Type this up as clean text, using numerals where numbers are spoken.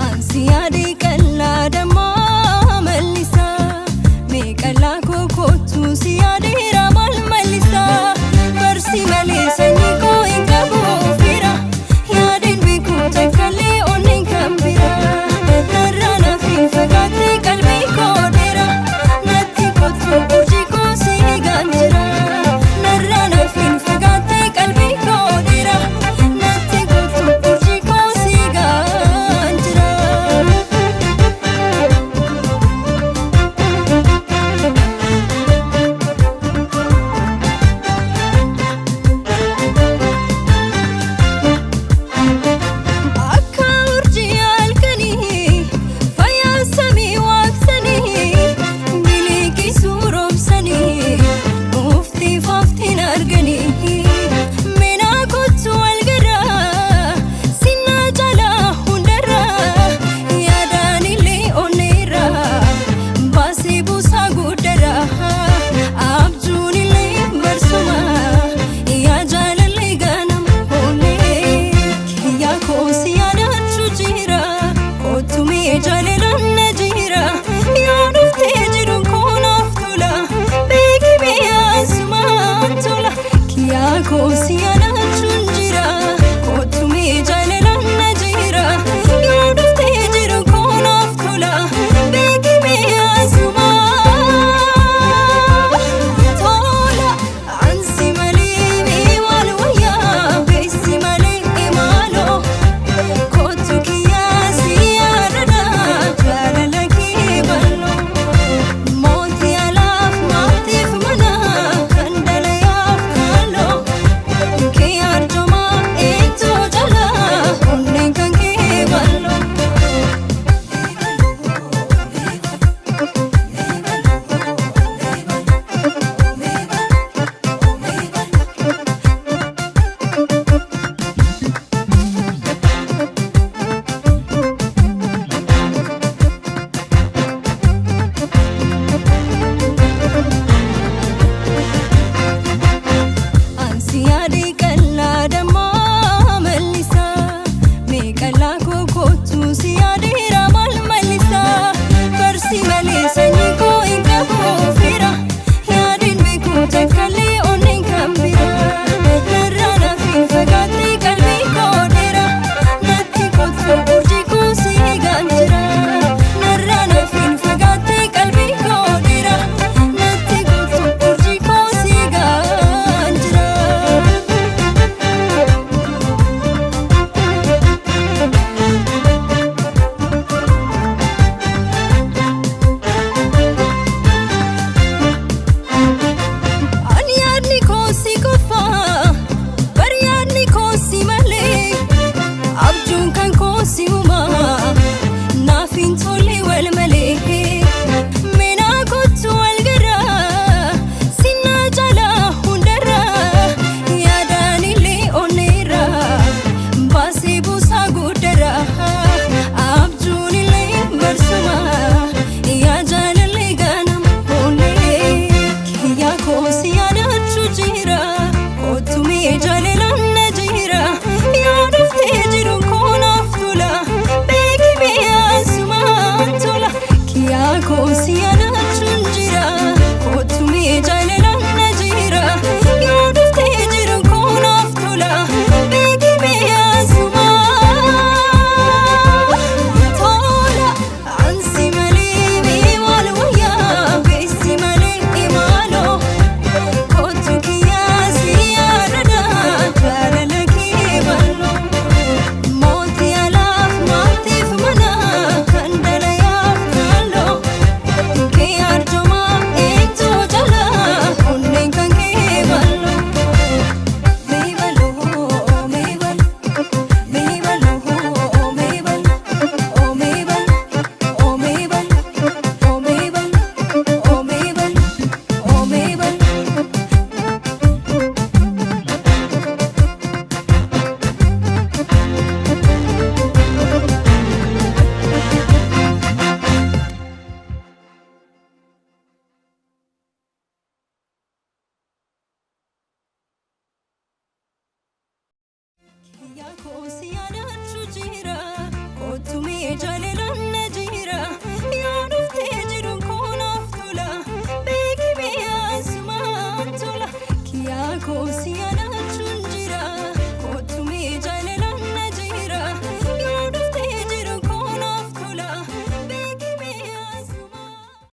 Ansi yaadee qal'aa dammaa mallisaa mee qal'aa koo kottu si yaadeera maal mallisaa barsi malee sanyii koo hin qabu fira yaadeen beeku takkallee onneen kan bira narraa naaf hin fagaatte qalbii koo dheera natti kottu urjii koo si eegaan jira narraa naaf hin fagaatte qalbii koo dheera natti kottu urjii koo si eegaan jira. Akka urjii halkanii fayyaa samii waaqsanii biliqisuu roobsanii muftii fooftiin arganii minaa kottu wal garaa sinnaa jalaa hundarraa yaadaan illee onneerraa baasii buusaa guddaraa abjuun illee barsuma yaa jaalallee ganama oollee kiyyaa koosi yaadachuu jira kottu mee jaalalaan na jira yaa dhuftee jiru koonaaf tola beeki mee asumaan tola kiyyaa koosi yaadachuu.